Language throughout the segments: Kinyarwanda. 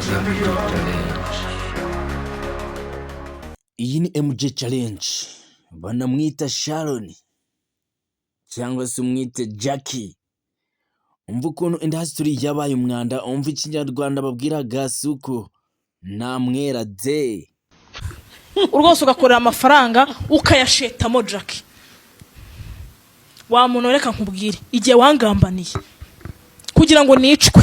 MJ Challenge. Iyi ni MJ Challenge, banamwita Sharon cyangwa se umwite Jackie. Umva ukuntu industry yabaye umwanda, umva Ikinyarwanda babwira Gasuku namwera de. Rwose ugakorera amafaranga ukayashetamo. Jackie wa muntu, reka nkubwire, igihe wangambaniye kugira ngo nicwe,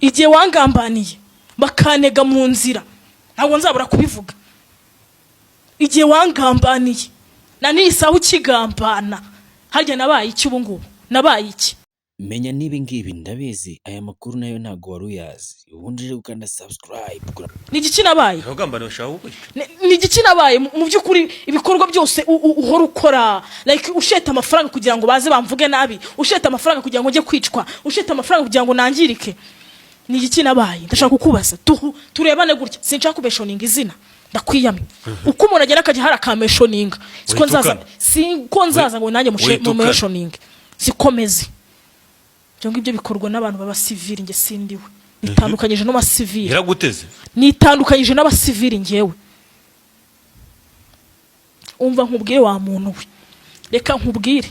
igihe wangambaniye bakantega mu nzira, ntabwo nzabura kubivuga. Igihe wangambaniye na n'iyi saha ukigambana, harya nabaye iki? Ubu ngubu nabaye iki? Menya n'ibi ngibi, ndabizi aya makuru nayo ntabwo wari uyazi. Ubundi uje gukanda subscribe. Ni igiki nabaye? Abagambaniye bashaka kukwica. Ni igiki nabaye? Mu by'ukuri ibikorwa byose uhora ukora, like usheta amafaranga kugira ngo baze bamvuge nabi, usheta amafaranga kugira ngo njye kwicwa, usheta amafaranga kugira ngo nangirike, ni igiki nabaye? Ndashaka kukubaza, turebane gutya. Sinshaka kumentioninga izina, ndakwiyamye. Uko umuntu agenda akajya hari akamentioninga, siko nzaza. Witukana. Siko nzaza ngo nanjye Witukana. mumentioninge, sikomeze. Ibyo ngibyo bikorwa n'abantu b'abasivili, njye sindiwe, nitandukanyije n'abasivili. Yaraguteze. Nitandukanyije n'abasivili ngewe. Umva nkubwire wa muntu we, reka nkubwire.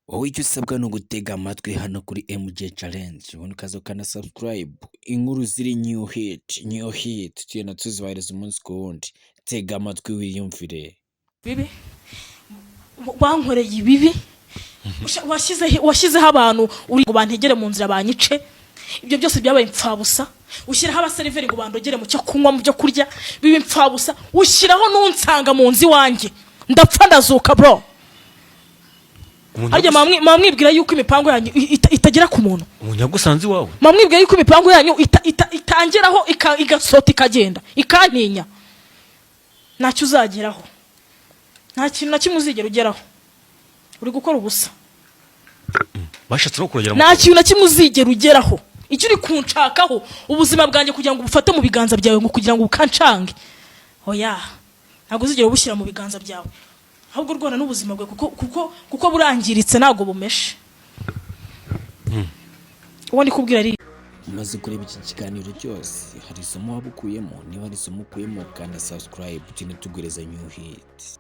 Wowe icyo usabwa ni ugutega amatwi hano kuri MJ Challenge, ubundi ukaza ukanda subscribe. Inkuru ziri new hit, new hit, tugenda tuzibahereza umunsi ku wundi. Tega amatwi wiyumvire. Bibi wankoreye, ibibi washyizeho abantu uri ngo bantegere mu nzira banyice, ibyo byose byabaye impfabusa. Ushyiraho abaseriveri ngo bandogere mu cyo kunywa, mu byo kurya, biba impfabusa. Ushyiraho n'unsanga mu nzu iwanjye, ndapfa ndazuka, bro. Umuntu Harya muba mwibwira yuko imipango yanyu itagera ku muntu? Umuntu yagusanze iwawe? Muba mwibwira yuko imipango yanyu itangeraho igasota ikagenda ikantinya? Ntacyo uzageraho, nta kintu na kimwe uzigera ugeraho, uri gukora ubusa. Bashatse no kuragera. Nta kintu na kimwe uzigera ugeraho. Icyo uri kunshakaho, ubuzima bwanjye kugira ngo ubufate mu biganza byawe, ngo kugira ngo ukancange, oya, ntabwo uzigera ubushyira mu biganza byawe. Ahubwo rwana n'ubuzima bwawe, kuko burangiritse, ntabwo bumeshe. Uwo ndi kubwira ari Umaze kureba iki kiganiro cyose, hari isomo waba ukuyemo? Niba hari isomo ukuyemo, kanda subscribe, tugende tuguhereza new hit.